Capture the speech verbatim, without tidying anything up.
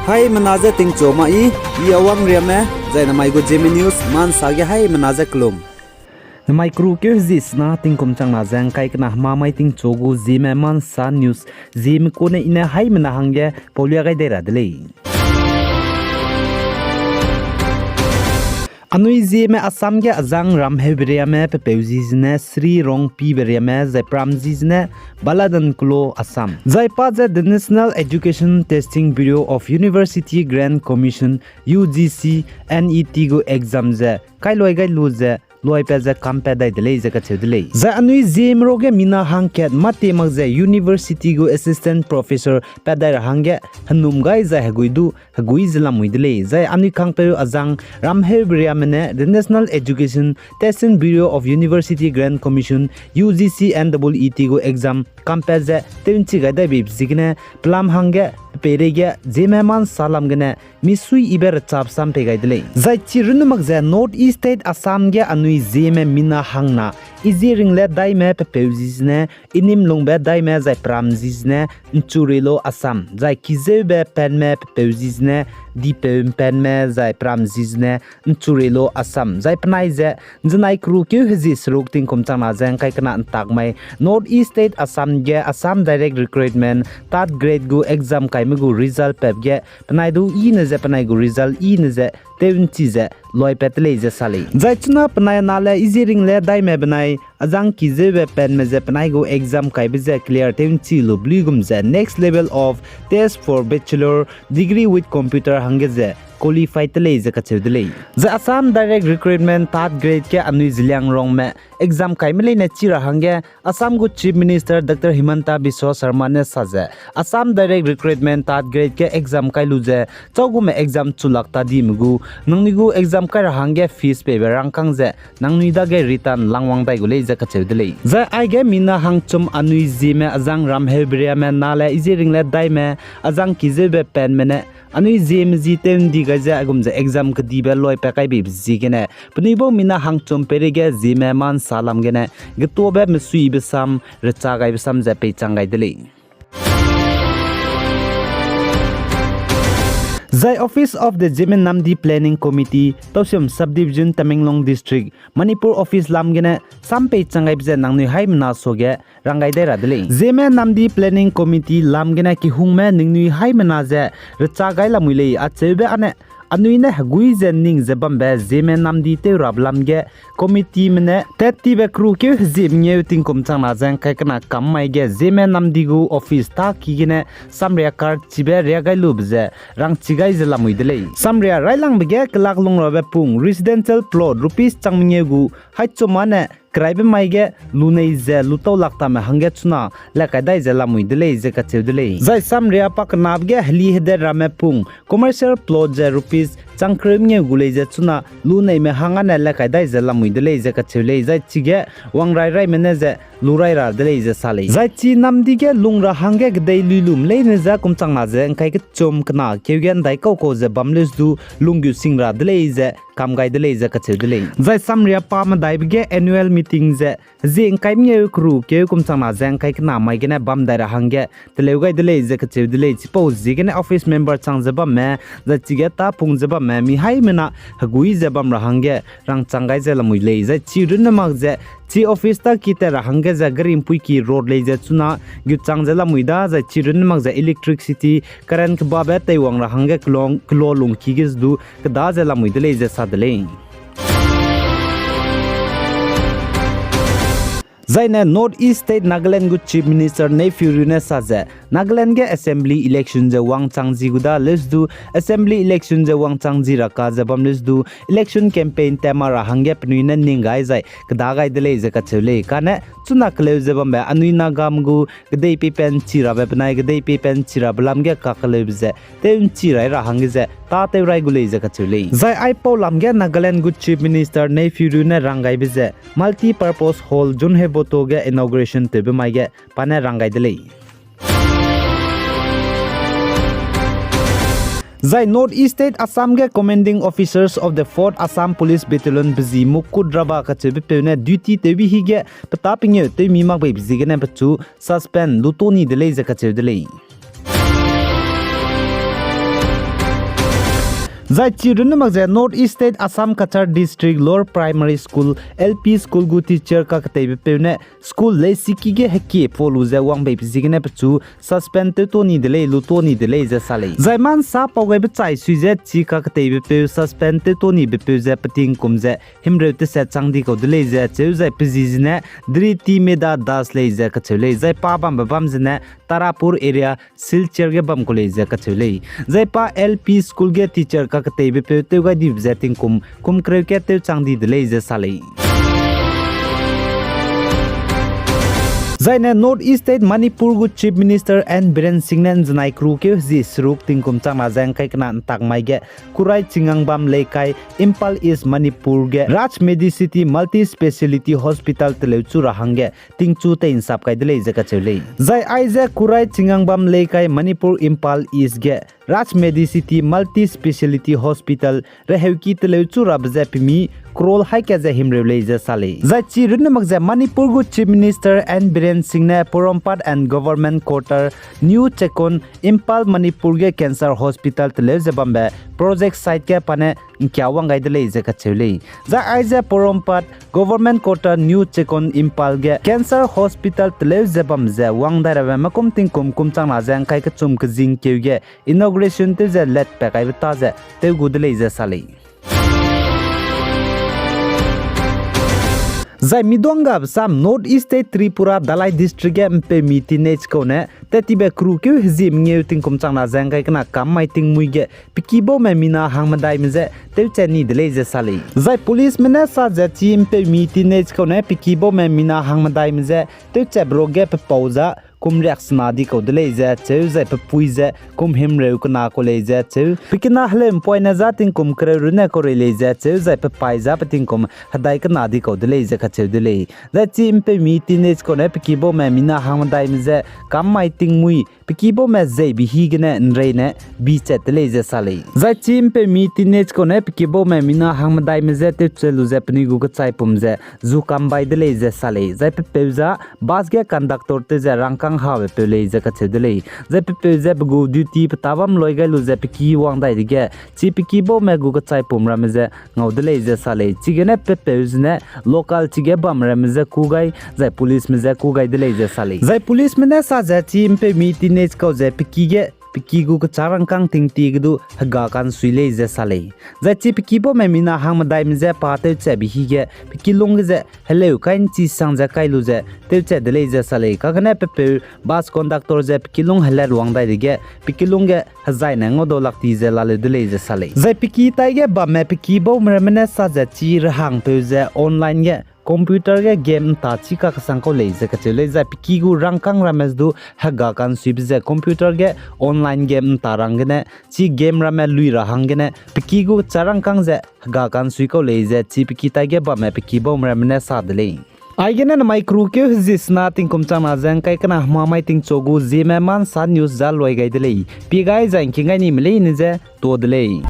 Haimena je tingchu ma i, i Awang Riame, zai namai gu Zeme News, mansa ge haimena je kelum. Namai keru keu hezi sena tingkum changna ze ngkai kena hema mai tingchu gu Zeme Mansa News, Zeme kune i ne haimena hangge paulia gai dei ra de lei. Anui Zeme Assam ge azang ramheube riame pepeu zi zene Sri Rongpibe riame zai pram zi zene Baladan Kulo Assam. Zai pa ze the National Education Testing Bureau of University Grant Commission, U G C, NET gu exam ze kailoi gai lu ze loipat ze kampat dai de lei ze kacheu de lei. Zai anui Zeme ro ge mina hangkat mâ tie mak ze university gu assistant professor pat dai ra hangge henum gai zai hegui du hegui ze lamui de lei. Zai anui kangpeu azang ramheube riame ne the National Education Testing Bureau of University Grant Commission, U G C NEET gu exam kampat ze tew nchi gai dai beibe ziegene pelam hangge peireige Zeme Mansa lam gene misui ibe rechap sam pei gai de lei. Zai chi runne mak ze North East State Assam ge anui Zeme mina hangna Iziringle Daime pepeu zi zene Inimlungbe Daime zai pram zi zene Nchurelo Assam, zai Kizeube Penme pepeu zi zene Dipeu Penme zai pram zi zene Nchurelo Assam, zai penai ze nzenai keru keu hezi seruk tingkum changna ze ngkai kena ntak mai North East State Assam ge Assam Direct Recruitment third grade gu exam kaime gu result pep ge penai du i ne ze penai gu result i ne ze tew nchi ze loipat de lei ze sa lei. Zai chuna penai nale Iziringle Daime benai azang Kizeube Penme ze penai gu exam kaibe ze clear tew nchi lu bluigum ze next level of test for bachelor degree with computer hangge ze qualify te lei ze kacheu de lei. Zai Assam Direct Recruitment third grade ge anui Zeliangrongme exam kaime leine chi ra hangge Assam gu Chief Minister Doctor Himanta Biswa Sarma ne sa ze, Assam Direct Recruitment third grade ge exam kai lu ze châugume exam chulak ta dime gu, nangnui gu exam kai ra hangge fees peibe rangkâng ze nangnui dage return langwang dai gu lei ze kacheu de lei. Zai aige mina hangchum anui Zeme azang ramheube riame nale Iziringle Daime, azang Kizeube Penme ne anui Zeme zi tew ndi gai ze aigum ze exam kedibe loipat kai beibe ziegene penui bau mina hangchum peireige Zeme Mansa lam gene getuabe mesuibe sam, recha gaibe sam ze peichang gai de lei. Zai Office of the Zeme Namdi Planning Committee, Tousem Subdivision, Tamenglong District, Manipur office lam gene sam peichang gaibe ze nangnui haimena suage rang gai dai ra de lei. Zeme Namdi Planning Committee lam gene kehungme ningnui haimena ze recha gai lamui lei acheube ane, anui ne hegui ze ning ze bambe Zeme Namdi tew rabe lam ge committeeme ne tat tibe keru keu hezi mengeu tingkum changna ze ngkai kena kam mai ge Zeme Namdi gu office ta ki gene samria card chibe ria gai lube ze rangchi gai ze lamui de lei. Samria railangbe ge kelak lung rabe pung residential plot rupees chang mengeu gu haichum ane keraibe mai ge lunei ze lutau lak tame hangge chuna lekai dai ze lamui de lei ze kacheu de lei. Zai samria pa kenabe ge heli hedet ramme pung commercial plot ze rupees chang kereu mengeu gu lei ze chuna luneime hang ane lekai dai ze lamui de lei ze kacheu lei. Zai chige wangrai raime ne ze lu rai ra de lei ze sa lei. Zai chi Namdi ge lung ra hangge kedei lui lum leine ze kum changna ze ngkai kechum kena keu ge ndaikau kau ze bam leus du lunggu sing ra de lei ze kam gai de lei ze kacheu de lei. Zai samria pa medaibe ge annual meeting ze zie ngkai mengeu keru keu kum changna ze ngkai kena mai gene bam dai ra hangge teleu gai de lei ze kacheu de lei. Chipau ziegene office member chang ze bamme, zai chige ta pung ze bamme, mi haimena hegui ze bam ra hangge rangchang gai ze lamui lei. Zai chi runne mak ze chi office ta ki tat ra hangge ze gari mpuiki road lei ze chuna gu chang ze lamui da, zai chi runne mak ze electricity current kebabe teiwang ra hangge kelong, kelo lungki ge ze du keda ze lamui de lei ze sa de lei. Zaine North East State Nagaland gu Chief Minister Neiphiu Rio ne sa ze, Nagaland ge assembly election ze wangchang zi gu da leus du, assembly election ze wangchang zi ra ka ze bam leus du, election campaign tat ma ra hangge penui ne ning gai zai keda gai de lei ze kacheu lei. Kane chuna keleu ze bambe anui Nagam gu kedei peipen chi rabe benai kedei peipen chi rabe lam ge kakeleube ze tew nchi rai ra hangge ze tâtew rai gu lei ze kacheu lei. Zai aipau lam ge Nagaland gu Chief Minister Neiphiu Rio ne rang gaibe ze Multi Purpose Hall Zunheboto ge inauguration tewbe mai ge pa ne rang gai de lei. Zai North East State Assam ge Commanding Officers of the Fourth Assam Police Battalion bezi Mukut Raba kacheube peu ne duty tewbe hige petâ pengeu tewmi mak beibe ziegene pechu suspend lu to ni de lei ze kacheu de lei. Zai chi runne mak ze North East State Assam Cachar District Lower Primary School, L P School gu teacher kaketeibe peu ne school leisiki ge hekie pau lu ze wang beibe ziegene pechu suspend tew to ni de lei, lu to ni de lei ze sa lei. Zai mansa pau gaibe chai sui ze chi kaketeibe peu suspend tew to nibe peu ze peting kum ze himreu teset chang di kau de lei ze cheu zai pe zi zene Driti Meda Das lei ze kacheu lei. Zai pa bambe bam zene Tarapur area Silchar ge bam ku lei ze kacheu lei. Zai pa L P school ge teacher kaketeibe peu tew gai dibe ze tingkum kum kereu ke tew chang di de lei ze sa lei. Zaine North East State Manipur gu Chief Minister N Biren Singh ne nzenai kru keu hezi seruk tingkum changna ze ngkai kena ntak mai ge Kurai Chingangbam Leikai, Imphal East, Manipur ge Raj Medicity Multi Speciality Hospital teleu chu ra hangge tingchu tei nsap kai de lei ze kacheu lei. Zai aize Kurai Chingangbam Leikai, Manipur, Imphal East ge Raj Medicity Multi Speciality Hospital reheuki teleu chu rabe ze pemi crore haika ze himreu lei ze sa lei. Zai chi runne mak ze Manipur gu Chief Minister N Biren Singh ne Porompat and Government Quarter, New Chekon, Imphal, Manipur ge cancer hospital teleu ze bambe project site ge pa ne ngkia wang gai de lei ze kacheu lei. Zai aize Porompat Government Quarter, New Chekon, Imphal ge cancer hospital teleu ze bam ze wang dai rabe mekum tingkum kum changna ze ngkai kechum kezing keu ge inauguration tew ze let pa kaibe ta ze tew gu de lei ze sa lei. Zai miduanggabe sam North East State Tripura Dhalai District ge mpeumi teenage kau ne tettibe kru keu hezi mengeu tingkum changna ze ngkai kena kam mai tingmui ge pekibaume mina hangmedaime je tewchat ni de lei ze sa lei. Zai policeme ne sa ze chi mpeumi teenage kau ne pekibaume mina hangmedaime je tewchat bro ge pepau za kum riaksena di kau de lei ze cheu zai pepui ze kum himreu kena kau lei ze cheu. Pe kena heleu mpoine za tingkum kereu runne kau rei lei ze cheu zai pepai za pe tingkum hedai kena di kau de lei ze kacheu de lei. Zai chi mpeumi teenage kau ne pekibaume mina hangmedaime je kam mai tingmui pekibaume zeibe hi gene nreine bichat de lei ze sa lei. Zai chi mpeumi teenage kau ne pekibaume mina hangmedaime je tewchat lu ze penui gu kechaipum ze zu kam bai de lei ze sa lei. Zai pepeu za bus ge conductor tew ze rangkâng habe peu lei ze kacheu de lei. Zai pepeu ze pe gu duty peta bam loi gai lu ze peki wang dai dege chi pekibaume gu kechaipum ramme ze ngau de lei ze sa lei. Chigene pepeu zene local chige bam ramme je kû gai zai policeme je kû gai de lei ze sa lei. Zai policeme ne sa ze chi mpeumi teenage kau ze peki ge peki gu kecha rangkâng tingtie ge du hega ka'nsui lei ze sa lei. Zai chi pekibaume mina hangmedaime je pa tewchatbe hi ge peki lung ge ze heleu kai nchi sang ze kai lu ze tewchat de lei ze sa lei. Kagene pepeu bus conductor ze peki lung helat wang dai dege peki lung ge hezaine ngaudau lak ti ze laleu de lei ze sa lei. Zai peki taige bamme pekibaume ramme ne sa ze chi rehangpeu ze online ge computer ge game nta chi kakesang kau lei ze kacheu lei. Zai peki gu rangkâng ramme du hega ka'nsuibe ze computer ge online game nta rang gene chi game ramme lui ra hang gene peki gu kecha rangkâng ze hega ka'nsui kau lei ze chi peki taige bamme pekibaume ramme ne sa de lei. Aigene namai kru keu hezi sena tingkum changna ze ngkai kena hemamai tingchu gu Zeme Mansa News za loi gai de lei. Pie gai zai ngking gai nime leine je to de lei.